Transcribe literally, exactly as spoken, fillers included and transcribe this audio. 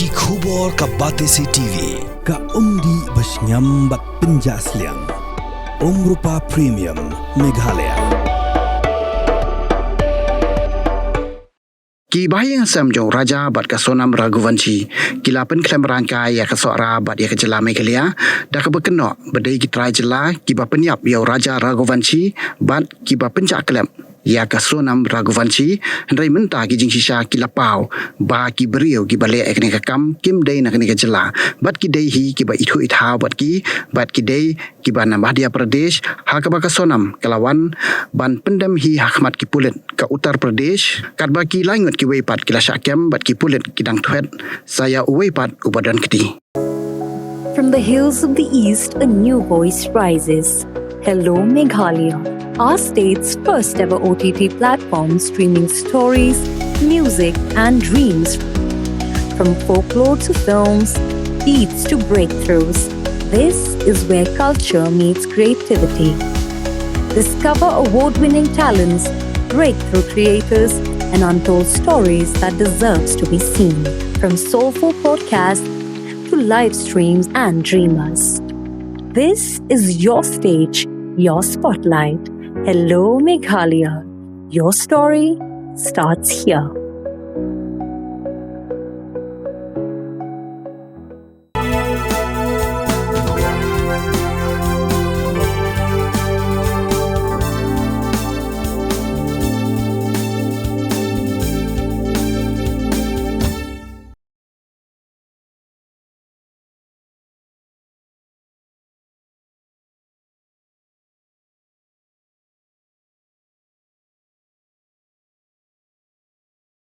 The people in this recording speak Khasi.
Ki khubor ka Batesi T V, ka umdih ba shngiam bad pynjah sliang. Umrupa Premium, Meghalaya. Ki bahaïing hasem jong u Raja bad ka Sonam Raghuvanshi ki la pynkhlem rangka ïa ka Sohra bad ïa ka jylla Meghalaya da kaba kynnoh ba dei ki trai jylla kiba pynïap ïa u Raja Raghuvanshi bad kiba pynjah klep ïa ka Sonam Raghuvanshi, hynrei mynta ki jingshisha ki la paw ba ki briew kiba leh ïa kane ka kam kim dei na kane ka jylla bad ki dei hi kiba ithuh ithaw bad ki, bad ki dei kiba na Madhya Pradesh, ha kaba ka Sonam ka la wan ban pyndem hi ha khmat ki pulit ka Uttar Pradesh, katba ki laingut kiwei pat ki la shah kem bad ki pulit ki dang thwet sa ïa uwei pat uba don kti. From the hills of the East, a new voice rises. Hello, Meghalaya, our state's first ever O T T platform streaming stories, music, and dreams. From folklore to films, beats to breakthroughs, this is where culture meets creativity. Discover award winning talents, breakthrough creators, and untold stories that deserves to be seen. From soulful podcasts to live streams and dreamers. This is your stage, your spotlight. Hello, Meghalaya. Your story starts here.